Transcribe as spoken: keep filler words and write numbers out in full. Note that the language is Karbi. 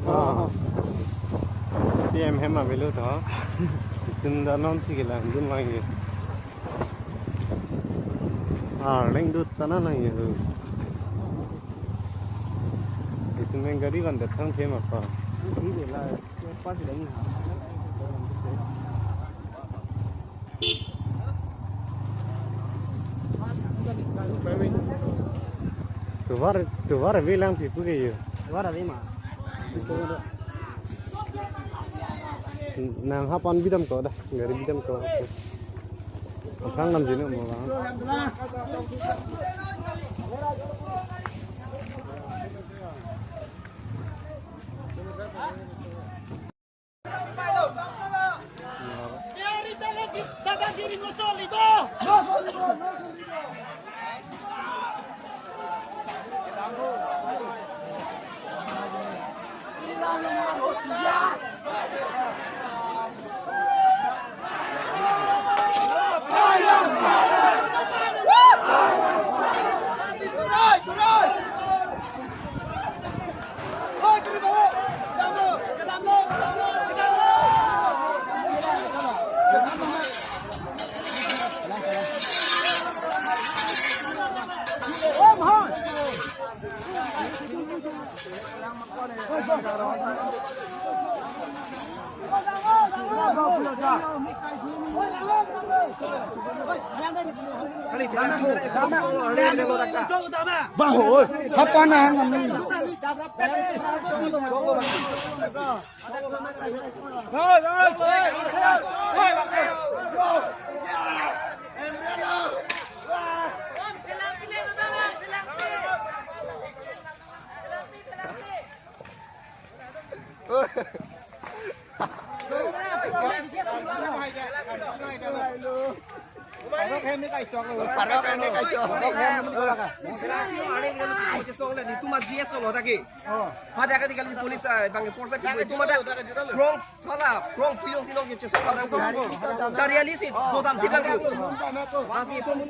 Ah. C M hem avelo tho. Itum da non si kelang dun lang ye. Arleng dut tana lang ye. Itum meng gari van det thang them apa. Tovar, tovar avelang pipu ke yo. Tovar ave ma. Nang hapan bidam ko da, gari bidam ko. Aphrang nam jinu mo ba. Baho, oi, hapana hang kami. Tuma G S lo taki. Oh. Pada kali police, ah, bang force pi, tuma da wrong, salah, wrong puyong sinong ke chesok kadang ko. Cari alisi, dodam tiba ko. Tapi itu mun